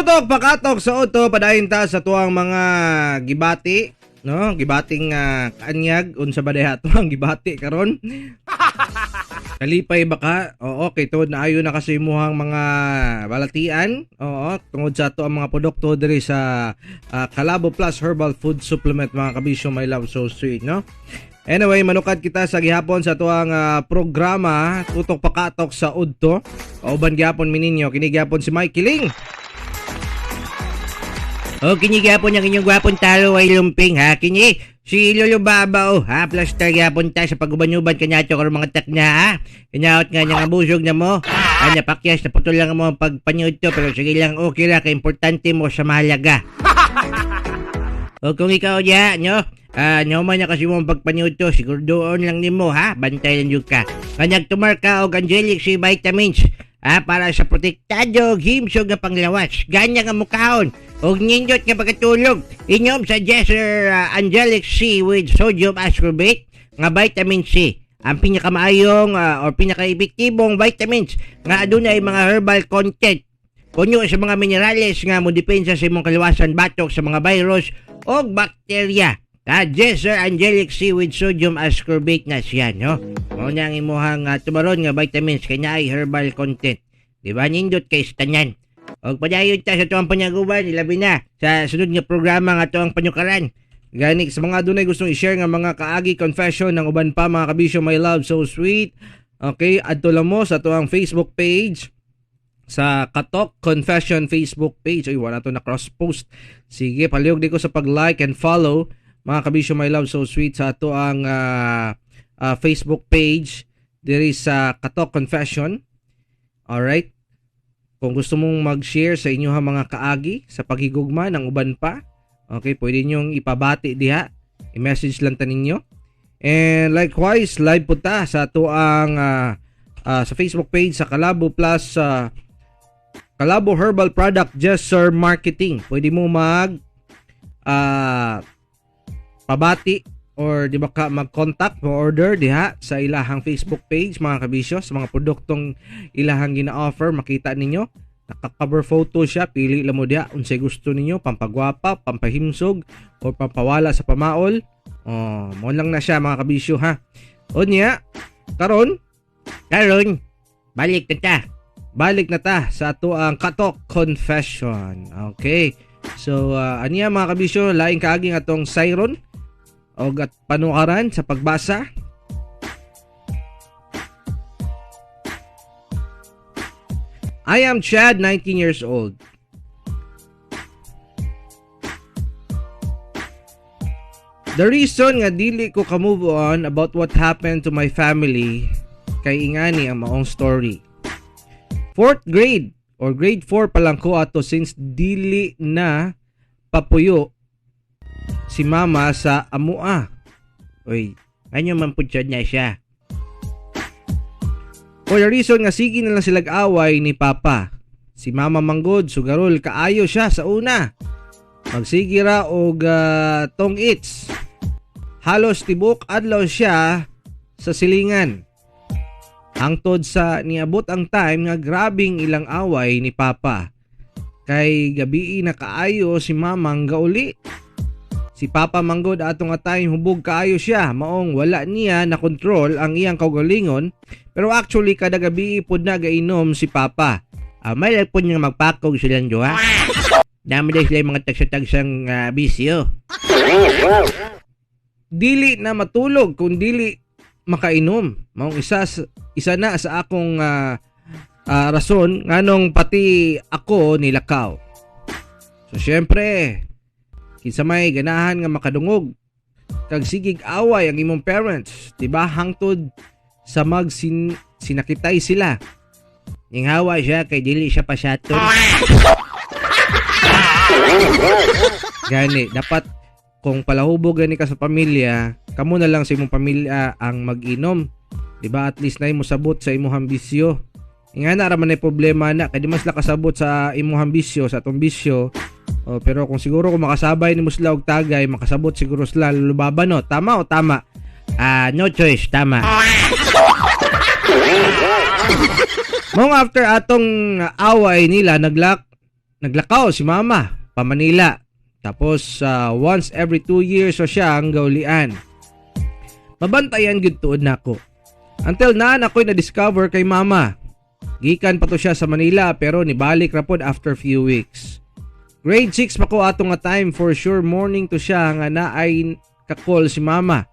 Tutok pakatok sa auto, padayon ta sa tuang mga gibati, no? Gibating kaanyag unsa ba diha tuang gibati karon? Kalipay ba ka? Oo, kay tuod na ayo na kasi imuhang mga balatian. Oo, tungod sa ato ang mga produkto diri sa Kalabo Plus Herbal Food Supplement, mga kabisyo, my love so sweet, no? Anyway, manukad kita sa gihapon sa tuang programa Tutok Pakatok sa Udto. Kauban gihapon mininyo, kini gihapon si Mike Kiling. O kini gyapon ang inyong gwapon talo ay lumping ha. Kini si Lolo Baba o ha. Plaster gyapon ta sa paguban-uban kanya karon mga takna ha. Inaot nga niya nga busog na mo. Anya pakyas na putol lang mo ang pagpanyud to, pero sige lang, okay ra kay importante mo sa mahalaga. O kung ikaw diya no, nyoman na kasi mo ang pagpanyud to, siguro doon lang nimo ha. Bantay lang jud ka. Kanyag tumarka og Angelic C vitamins. Ah, para sa protektado og himsog nga panglawas. Ganya nga mukaon og nindot nga pagkatulog. Inyom sa Jesser Angelic C with sodium ascorbate nga vitamin C. Ang pinakamaayong or pinaka-epektibong vitamins nga adunay mga herbal content. Kunyo sa mga minerales nga modepensa sa imong kaluwasan batok sa mga virus o bakterya. Ta Jesser Angelic C with sodium ascorbate na siya, no? Mao na ang imuhang tumaron nga vitamins kay naay herbal content. Di ba nindot kay sa tanan? Og padayon ta sa tuang panyaguban, ilabi na sa sunod nga programa nga tuang panyukaran. Gani sa mga adunay gustong i-share nga mga kaagi, confession ng uban pa, mga kabisyo, my love so sweet. Okay, adto lang mo sa tuang Facebook page, sa Katok Confession Facebook page. Uy, wala to na cross post. Sige, palihog di ko sa pag-like and follow, mga kabisyo, my love so sweet, sa ato ang Facebook page diri sa Katok Confession. Alright? Kung gusto mong mag-share sa inyong mga kaagi sa paghigugma ng uban pa, okay, pwede ninyong ipabati diha. I-message lang ta ninyo. And likewise, live po ta sa ato ang sa Facebook page sa Kalabo Plus Kalabo Herbal Product Jesser Marketing. Pwede mo mag pabati or di ba ka mag-contact mo order diha sa ilahang Facebook page, mga kabisyo, sa mga produktong ilahang gina-offer. Makita ninyo naka-cover photo siya, pili lang mo diha unsay gusto ninyo, pampagwapa, pampahimsog o pampawala sa pamaol. Oh, mo lang na siya, mga kabisyo, ha. Unya karon Karon balik na ta. Balik na ta sa ato ang Katok Confession. Okay. So aniya, mga kabisyo, laing kaagi nga atong siron og at panukaran sa pagbasa. I am Chad, 19 years old. The reason nga dili ko ka-move on about what happened to my family kay ingani ang maong story. 4th grade or grade 4 pa lang ko ato since dili na papuyo si mama sa amua. Uy, ano man pud siya niya siya? For the reason nga sige na lang sila away ni papa. Si mama manggod, sugarol kaayo siya sa una. Magsige ra og tong its. Halos tibok adlaw siya sa silingan. Hangtod sa niabot ang time nga grabing ilang away ni papa. Kay gabii na kaayo si mamang gauli. Si papa manggod ato nga time hubog kaayo siya, maong wala niya na control ang iyang kaugalingon, pero actually kada gabi pud na gainom si papa. May lang pud nga magpakog silang duha. Dami din sila mga tagsa-tagsang bisyo. Dili na matulog kung dili makainom. Maong isa na sa akong rason nganong pati ako nilakaw. So syempre, kinsa may ganahan nga makadungog kag sigig away ang imong parents, di ba? Hangtod sa mag sinakitay sila. Ninghawa siya kay dili siya pasaton. Gani, dapat kung palahubog gani ka sa pamilya, kamo na lang sa imong pamilya ang mag-inom. Di ba? At least na imo sabot sa imong ambisyo. Nga na ra man ay problema na kay di mas lakasabot sa imong ambisyo, sa atong bisyo. Oh, pero kung siguro kung makasabay ni mo sila og tagay, makasabot siguro sila lubaba, no? Tama o tama? No choice, tama. Mong after atong away nila, Naglakaw si mama pa Manila. Tapos once every 2 years so siya ang gaulian. Mabantayan gyud tuod nako. Until naan ako'y na-discover kay mama. Gikan pa to siya sa Manila pero nibalik ra pod after few weeks. Grade 6 pa ko ato nga time, for sure morning to siya nga naay kakol si mama.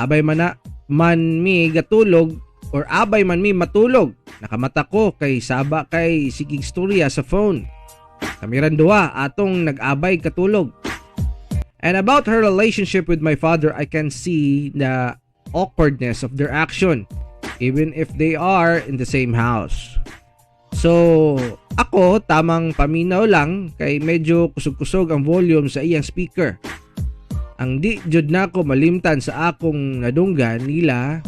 Abay man na man mi gatulog or abay man mi matulog. Nakamata ko kay saba kay sigig storya sa phone. Kamiran duha atong nag-abay katulog. And about her relationship with my father, I can see the awkwardness of their action even if they are in the same house. So, ako tamang paminaw lang kay medyo kusog-kusog ang volume sa iyang speaker. Ang di jud nako malimtan sa akong nadunggan nila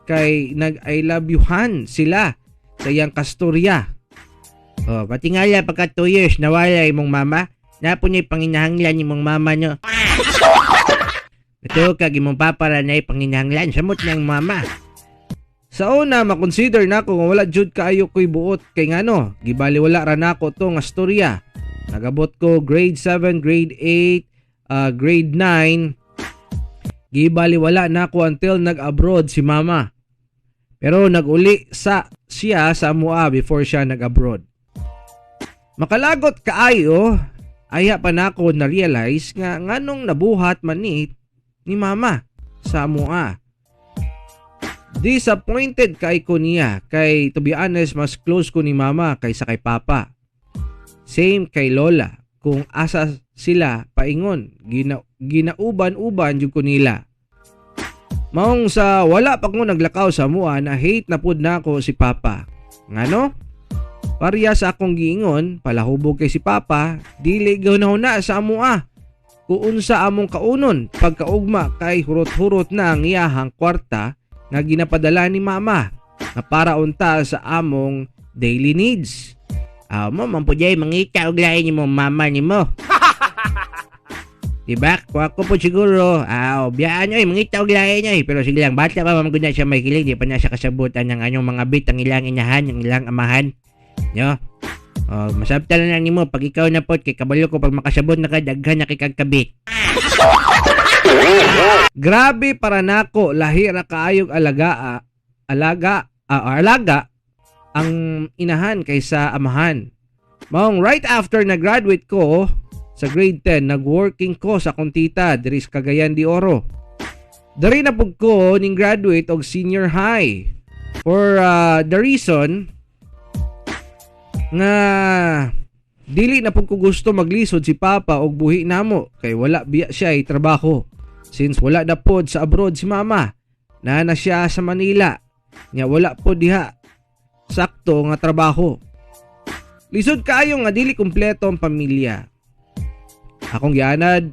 kay nag I love you han sila sa iyang kastorya. Oh, pati nga lang pagka 2 years nawala imong mama, napo niya panginahanglan imong mama nyo. Ito kag imong papa ra na panginahanglan samot niyang mama. Sa una makonsider nako nga wala jud kaayo ko'y buot kay ngano, gibaliwala ra nako to nga storya. Nagabot ko grade 7, grade 8, grade 9. Gibaliwala nako until nag-abroad si mama. Pero nag-uli sa siya sa amua before siya nag-abroad. Makalagot kaayo, aya pa nako na-realize nga nganong nabuhat man ni mama sa amua. Disappointed kay ko niya kay to be honest mas close ko ni mama kaysa kay papa. Same kay lola, kung asa sila paingon, ginauban-uban jud ko nila. Maong sa wala pa ko naglakaw sa mua na hate na pud nako si papa. Ngano? Parya sa akong giingon, palahubog kay si papa, dili gahunahuna sa amua. Kuun sa among kaunon, pagkaugma kay hurot-hurot na ang iyahang kwarta nga ginapadala ni mama na para unta sa among daily needs. Mo mampudyay mangita og lain nimo mama nimo. Diba? Kung ako po siguro, biyaan nyo, mangita og lain nyo. Pero sige lang, bata pa man gud na siya may kilig, di pa na siya kasabutan ng anyong mga bit ang ilang inahan, ang ilang amahan. Nyo? Oh, masabtan na lang nimo pag ikaw na pod kay kabalo ko pag makasabot na ka daghan na kay kagkabit. Grabe para nako, lahi ra kaayog alaga ang inahan kaysa amahan. Maong right after na graduate ko sa grade 10, nagworking ko sa akong tita diri sa Cagayan de Oro. Dari na pud ko ning graduate og senior high. For the reason nga dili na pud ko gusto maglisod si papa og buhi namo kay wala biya siya ay trabaho. Since wala na pod sa abroad si mama, naa na siya sa Manila. Nya wala pod diha sakto nga trabaho. Lisod kaayo nga dili kumpleto ang pamilya. Akong gianad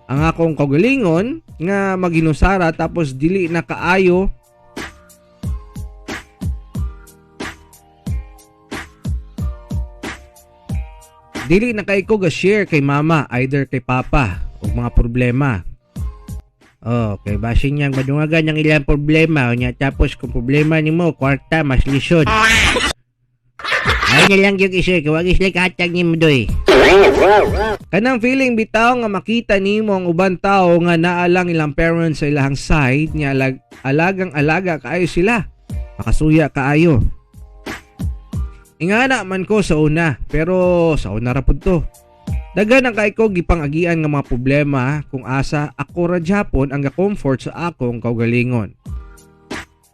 ang akong kaugalingon nga maginusara tapos dili na kaayo dili na kay ko ga-share kay mama either kay papa og mga problema. Oh, kay basin niyang madungagan ang ilang problema nya tapos kung problema nimo kwarta mas lisod. Ay na lang gyud isa kay wag isla kahatag nimo doy. Kanang feeling bitaw nga makita nimo ang uban tawo nga naa lang ilang parents sa ilahang side nya alagang alaga kaayo sila. Makasuya kaayo. Ingana man ko sa una, pero sa una ra pud to. Daghan ang kay ko gipangagian nga mga problema kung asa ako ra Japon ang ga-comfort sa akong kaugalingon.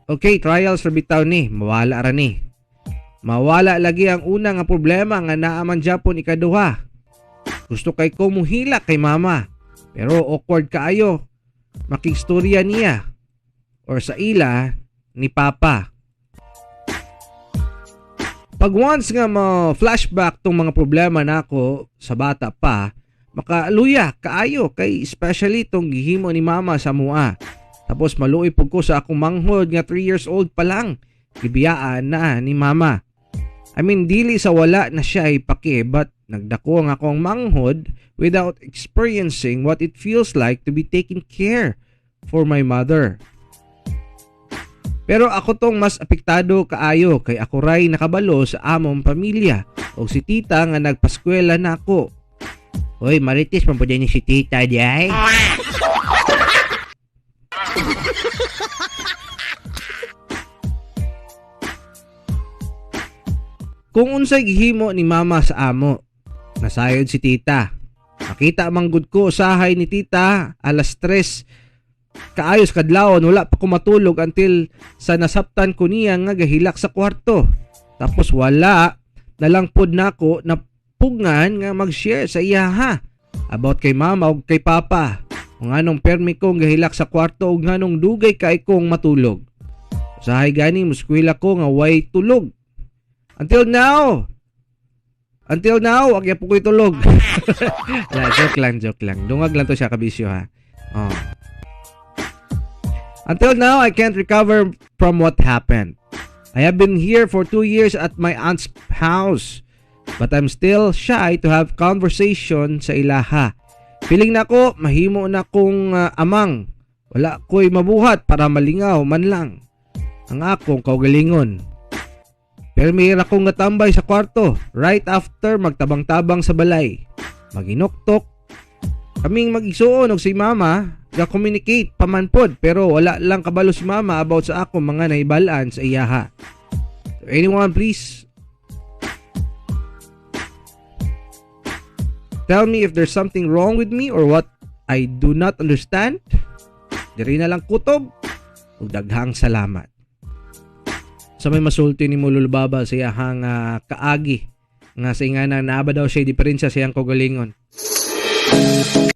Okay, trials ra bitaw ni, mawala ra ni. Mawala lagi ang una nga problema nga naa man Japon ikaduha. Gusto kay ko muhila kay mama, pero awkward kaayo makigstorya niya or sa ila ni papa. Pag once nga mo flashback tong mga problema nako sa bata pa, makaluya kaayo kay especially tong gihimo ni mama sa mua. Tapos maluoy pud ko sa akong manghod nga 3 years old pa lang, gibiyaan na ni mama. I mean dili sa wala na siya ipaki, but nagdako ang akong manghod without experiencing what it feels like to be taken care for my mother. Pero ako tong mas apektado kaayo kay ako ray nakabalo sa among pamilya Og si tita nga nagpaskwela nako. Hoy, marites man pud ni si tita di ay. Kung unsay gihimo ni mama sa amo, nasayod si tita. Makita man gud ko usahay ni tita alas 3 kaayos kadlawon, wala pa ko matulog until sa nasaptan ko niya nga gahilak sa kwarto. Tapos wala na lang pod nako napugngan nga mag-share sa iya ha about kay mama ug kay papa. Kung anong permi kong gahilak sa kwarto ug nganong dugay kay kong matulog. Usahay gani muskwela ko nga way tulog. Until now. Until now, wag po ko'y tulog. La, joke lang, joke lang. Dungag lang to siya kabisyo ha. Oh. Until now, I can't recover from what happened. I have been here for 2 years at my aunt's house. But I'm still shy to have conversation sa ilaha. Feeling na ko, mahimo na kong amang. Wala ko'y mabuhat para malingaw man lang ang akong kaugalingon. Pero may akong natambay sa kwarto right after magtabang-tabang sa balay. Maginoktok. Kaming mag-igsuon og si mama, ga-communicate pa man pod, pero wala lang kabalo si mama about sa akong mga nahibalaan sa iyaha. So anyone please tell me if there's something wrong with me or what I do not understand. Diri na lang kutob ug daghang salamat. Sa may masulti ni Lolo Baba sa iyahang kaagi nga sa ingana naa ba daw siya diferensya sa iyang kaugalingon.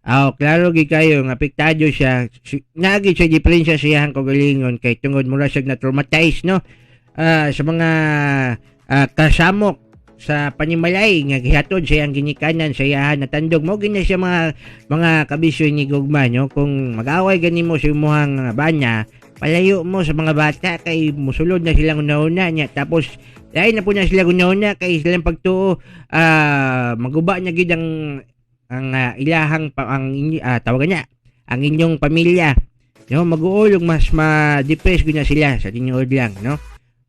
Aw, klaro gi kayo nga apektado siya. Naagi siya diferensya sa iyang kaugalingon kay tungod mura siya na traumatize no. Sa mga kasamok sa panimalay nga gihatod sa iyang ginikanan sa iyahan natandog mo gina siya mga kabisyo ni gugma no. Kung mag-away gani mo sa imong bana, palayo mo sa mga bata kay musulod na silang una-una niya. Tapos lain na po na sila una-una kay silang pagtuo, maguba niya gid ang ilahang pa, ang inyo, tawagan niya ang inyong pamilya no. Mag-uulog mas ma-depress gud na sila sa tinuod lang no.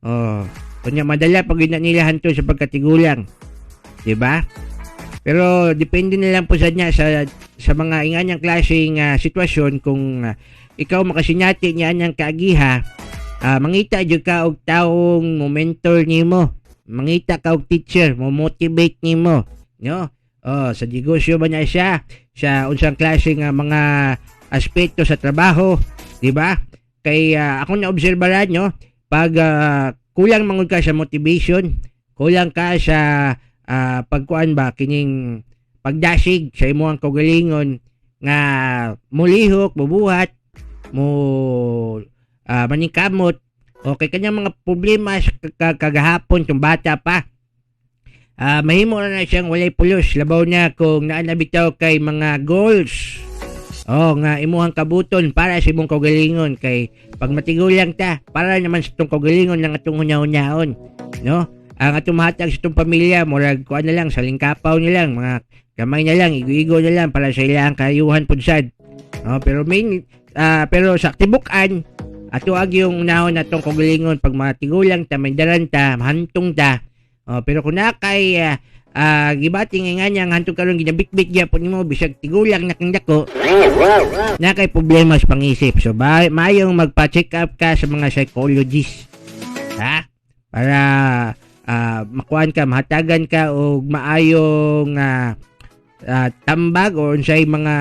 Oh, kunya madala pag gid na nila hanto sa pagkatigulang, di ba? Pero depende na lang po sa niya sa mga inganyang klaseng sitwasyon. Kung ikaw makasinyati niya anyang kaagiha, mangita jud ka og taong mo mentor nimo, mangita ka og teacher mo motivate nimo no. Oh, sa negosyo ba niya siya, sa unsang klase nga mga aspeto sa trabaho, di ba? Kay ako naobserbaran no, pag kulang mangud ka sa motivation, kulang ka sa pagkuan ba kining pagdasig sa imong kaugalingon nga mulihok, mubuhat, mo maningkamot. Okay, kanyang mga problema sa kagahapon kung bata pa. Mahimo na na siyang walay pulos, labaw na kung naa na bitaw kay mga goals. Oh, nga imuhang kabuton para sa imong kaugalingon kay pag matigulang ta para naman sa itong kaugalingon lang atong hunahunaon no. Ang atong mahatag sa itong pamilya murag kuan na lang, salingkapaw na lang, mga gamay na lang, igo-igo na lang para sa ilang kayuhan pud sad. Oh, pero main, pero sa tibukan ato ag yung unahon natong kaugalingon pag matigulang ta, mandaran ta, mahantong ta. Oh, pero kung na kay gibati nga nga niyang hantong karon ginabitbit gyapon nimo bisag tigulang na kang dako, na kay problema sa pangisip. So maayong magpa-check up ka sa mga psychologist, ha? Para makuan ka, mahatagan ka og maayong tambag o unsay mga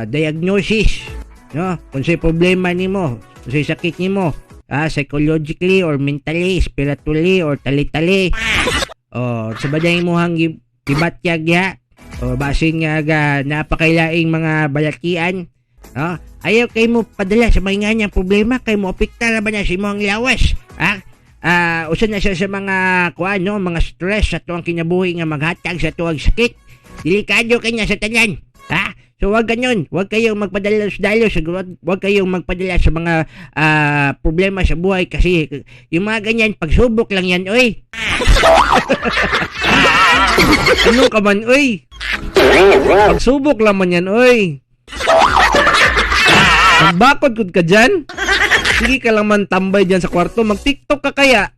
diagnosis no, unsay problema nimo, unsay sakit nimo, psychologically or mentally, spiritually or tali-tali. O sa baday imong gibatyag diha o basin nga ga napakailaing mga balatian no? Ayaw kay mo padala sa mga nganyang problema kay mo apektar ba na sa imong lawas, ha? Usa na siya sa mga kuan no, mga stress sa tuang kinabuhi nga maghatag sa tuang sakit. Delikado kanya sa tanan, ha? So wag ganyan, wag kayong magpadala sa dalos, wag kayong magpadala sa mga problema sa buhay kasi yung mga ganyan pagsubok lang yan, oy. Ano ka man, oy? Pagsubok lang man yan, oy. Magbakod kud ka dyan? Sige ka lang man tambay dyan sa kwarto, mag-TikTok ka kaya?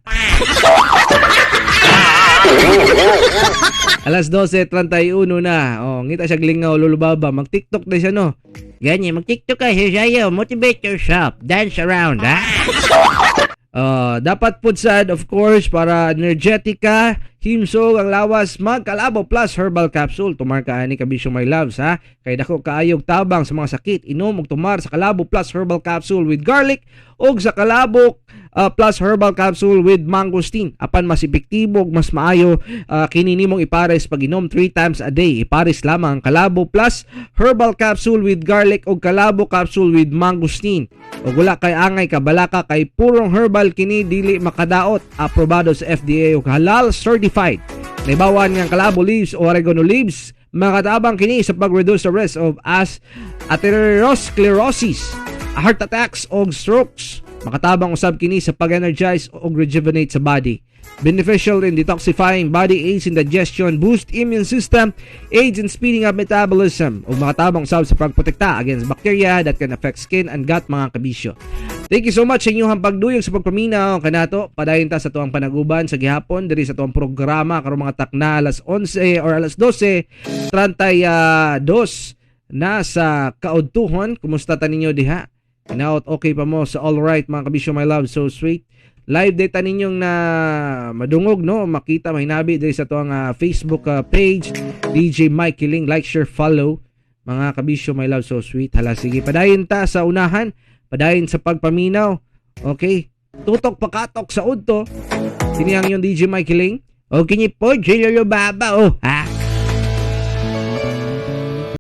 Alas 12:31 na. Oh, ngita siya glingaw, Lolo Baba. Mag-TikTok na siya, no? Gani, mag-TikTok ka, sayo, motivate yourself, dance around, ha? Dapat pud sad, of course, para energetic ka, himsog ang lawas, magkalabo Plus Herbal Capsule. Tumar ka ani, kabisyo my loves, ha? Kay dako kaayog tabang sa mga sakit. Inom og tumar sa Kalabo Plus Herbal Capsule with garlic og sa Kalabo Plus Herbal Capsule with mangosteen. Apan mas epektibo ug mas maayo kini nimong ipares pag inom 3 times a day. Ipares lamang ang Kalabo Plus Herbal Capsule with garlic og Kalabo Capsule with mangosteen. Ug wala kay angay kabalaka kay purong herbal kini, dili makadaot. Aprobado sa FDA ug halal certified. Naibawan nga kalabo leaves o oregano leaves makatabang kini sa pag-reduce the risk of as atherosclerosis, heart attacks og strokes. Makatabang usab kini sa pag-energize og rejuvenate sa body. Beneficial in detoxifying body, aids in digestion, boost immune system, aids in speeding up metabolism, ug makatabang usab sa pagprotekta against bacteria that can affect skin and gut, mga kabisyo. Thank you so much sa inyong pagduyog sa pagpaminaw kanato. Padayon ta sa tuang panaguban sa gihapon diri sa tuang programa karong mga takna alas 11 or alas 12:32 na sa kaudtuhon. Kumusta ta ninyo diha? Hinaot okay pa mo sa all right, mga kabisyo my love so sweet. Live data ninyong na madungog, no, makita mahinabi diri sa tuang Facebook page, DJ Mike Kiling. Like, share, follow, mga kabisyo my love so sweet. Hala, sige, padayon ta sa unahan, padayon sa pagpaminaw. Okay, tutok pakatok sa udto. Kini ang inyong DJ Mike Kiling. O kini po, si Lolo Baba, oh, ha?